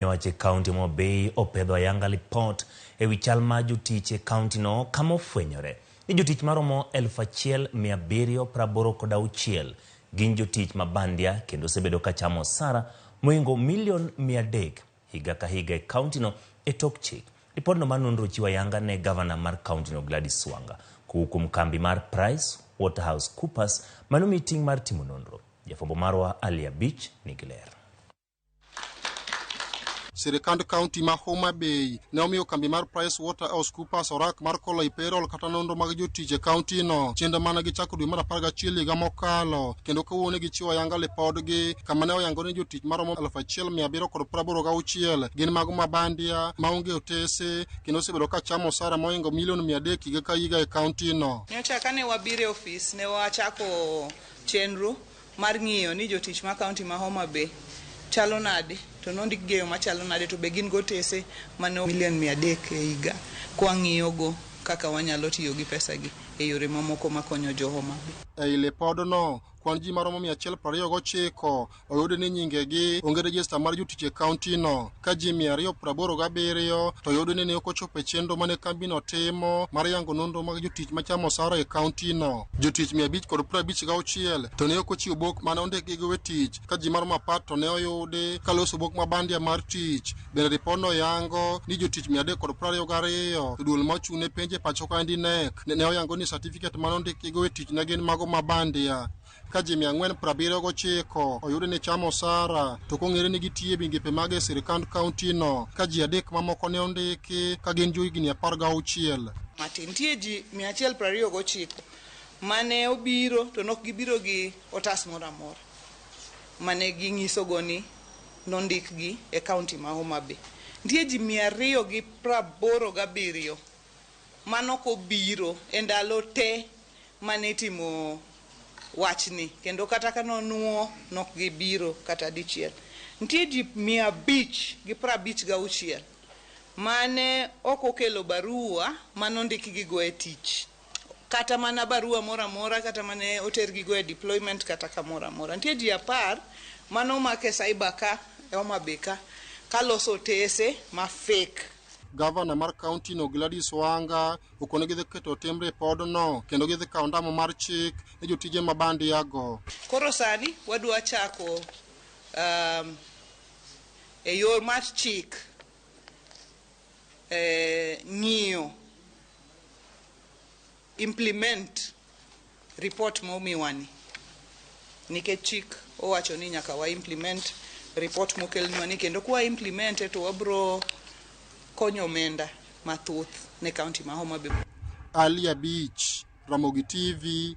Owacho e kaunti ma Homa Bay opedho ayanga lipot e wi chal mar jotich e kauntino kama ofwenyore ni jotich maromo 1786 gin jotich ma bandia kendo osebedo ka chamo osara mohingo milion 300 higa ka higa e kauntino e tok chik. Ripodno mar nonro chiwo ayanga ne gavana mar kauntino Gladys Wanga kowuok kuom kambi mar Price Waterhouse Coopers mane omi ting' mar timo nonro. Jafwambo marwa Ali Abich nigi ler. Sirikand kaunti ma Homa Bay ne omiyo kambi mar Price Waterhouse Coopers orak mar kolo e payroll kata nonro mag jotich e kaunti no chenro mane gichako dwe mar 11 higa mokalo kendo kawuono ne gichiwo ayanga lipodgi kama ne oyango ni jotich maromo 1786 gin mago ma bandia maonge otese kendo osebedo ka chamo osara mohingo milion 300 higa ka higa e kaunti no. Nyocha kane wabiro e ofis ne wachako chenro mar ng'iyo ni jotich ma kaunti ma Homa Bay chalo nade to nondik gi e yo machalo nade to be gin gotese mane milion 300 e higa kwang'iyogo kaka wanyalo tiyo gi pesa gi e yore mamoko makonyo jo Homa Bay. Ei lipodno, kwan ji maromo 129 oyud ni nyingegi onge rejesta mar jotich e kaunti no, ka ji 287 to oyud ni ne ok ochopo e chenro mane kambino timo mar yango nonro mag jotich machamo osara e kaunti no. Jotich 556 to ne ok ochiwo bok mane ondikgi go e tich, ka ji maromo 10 to ne oyudi ka loso bok ma bandia mar tich. Bende ripodno yango ni jotich 322 to duol ma ochung' ne penj e pacho kaendi KNEC ne oyango ni satifiket mane ondikgi go e tich ne gin mago ma bandia. Ka ji 479 oyud ni chamo osara to kong'ere ni gitiyo e migepe mag e sirkand kaunti no, ka ji adek mamoko ne ondiki ka gin johigni 16. Matin. Nitie ji 129 mane obiro to nok gibiro gi otas moro amora mane ging'isogo ni nondikgi e kaunti ma Homa Bay. Nitie ji 287 manok obiro e ndalo te mane itimo wachni kendo kata ka nonuo nok gibiro kata dichiel. Nitie ji 556 mane ok okelo barua manondikgi go e tich. Kata mana barua moro amora, kata mane otergi go e deployment kata kamoro amora. Nitie ji 10 mane omak e cyber ka e Homa Bay ka kaloso otese ma fake. Gavana mar kaunti no Gladys Wanga okone gidhi keto tim ripodno kendo gidhi kawo ndamo mar chik ne jotije ma bandia go. Koro sani wadwa chako e yor mar chik ng'iyo implement report momiwani nikech chik owacho ni nyaka wa implement report mokelnwa ni kendo kwa implement to wabro konyo omenda mathoth ne kaunti ma Homa Bay. Ali Abich, Ramogi TV.